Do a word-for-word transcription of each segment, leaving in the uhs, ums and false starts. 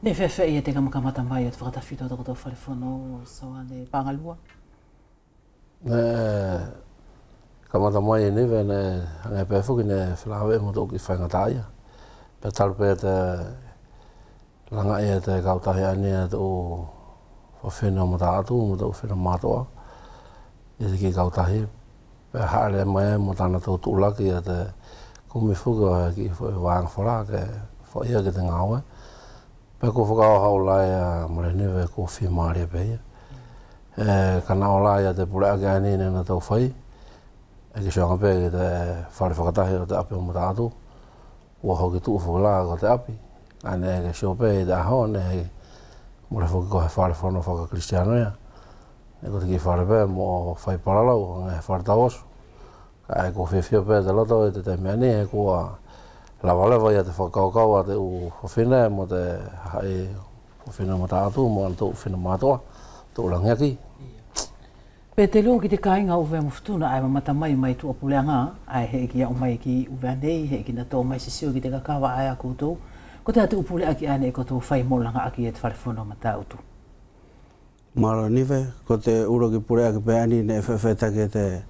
Neʻe feafeaʻi ia te kamakamata mai ʻo te fakatafito ʻo totatou fale fono, Soane Pagalua? Neʻe kamata mai ia Nive, neʻe hage pe foki neʻe felaveʻi mo te ʻu kiʻi faigataʻaʻia. Pea talu pe te lagaʻi e te kautahi ʻaeni e te ʻu fafine ʻo Mataʻutu mo te ʻu fafine matuʻa ia te kiʻi kautahi. Pea haʻele mai ai mo tanatou tuʻulaki ia te kumi foki ʻo he kiʻi foʻi vaega falā ke fai ia ki te gaue. Pea kua fakaʻohoʻo la ia Mole Nive kua fimalie pe ia. ʻE, ka naʻo la ia te puleʻaki ʻaeni neʻe natou fai, ʻe kiʻi sioʻaga pe ki te fale fakatahi ʻo te ʻapi ʻo Mataʻutu. Kua hoki tuʻu foki la ko te ʻapi. ʻAeni ʻe ke sio pe ʻi te ʻaho neʻe mole foki ko he fale fono fakakilisitiano ia. Neʻe ko te kiʻi fale pe mo fai palalau hage he fale tauʻoso. Kaʻe kua fiafia pe te loto ʻi te temi ʻaeni he kua lavaleva ia te fakakaukau ʻa te ʻu fafine mo te hahaʻi fafine Mataʻutu mo ʻanatou fafine matuʻa, tou lagiaki. Petelu, ki te kaiga ʻUvea mo Futuna ʻae mamata mai mai tuʻa puleʻaga, ʻae heʻeki aʻu mai ki ʻUvea nei, heʻeki natou ʻomai sisio ki te kakava ʻae ʻa koutou. Kotea te ʻu puleʻaki ʻae neʻe kotou fai mo lagaʻaki e te fale fono Mataʻutu? Malo Nive, ko te ʻu kiʻi puleʻaki pe ʻaeni neʻe feafeaʻitaki e te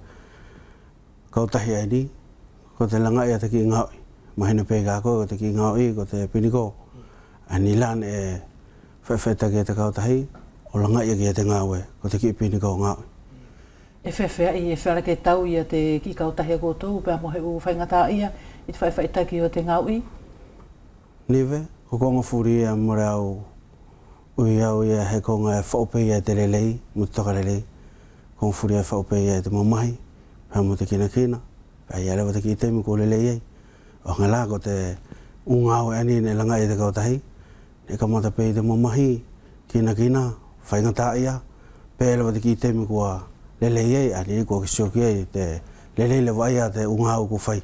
kautahi ʻaeni, ko te lagaʻi ia te kiʻi gaoʻi. Mahino pe kia koe ko te kiʻi gaoʻi ko te piniko. ʻAeni la neʻe feafeaʻitaki e te kautahi ʻo lagaʻi ia te gaue ko te kiʻi piniko gaoʻi. ʻE feafeaʻi, ʻe feala ke tau ia te kiʻi kautahi ʻa koutou pea mo he ʻu faigataʻaʻia ʻi te faʻifaʻitaki ʻo te gaoʻi? Nive, ko koga fuli ia mole au ui au ia he koga ʻe faʻu pe ia te lelei mo te tokalelei. Koga fuli ia ʻe faʻu pe ia te mamahi pea mo te kinakina. Pea ʻi ai leva te kiʻi temi kua lelei ai. ʻO hage la ko te ʻu gaue ʻaeni neʻe lagaʻi e te kautahi, neʻe kamata pe ʻi te mamahi, kinakina, faigataʻaʻia, pea leva te kiʻi temi kua lelei ai, ʻaeni kua ke sio ki ai te lelei leva ia te ʻu gaue kua fai.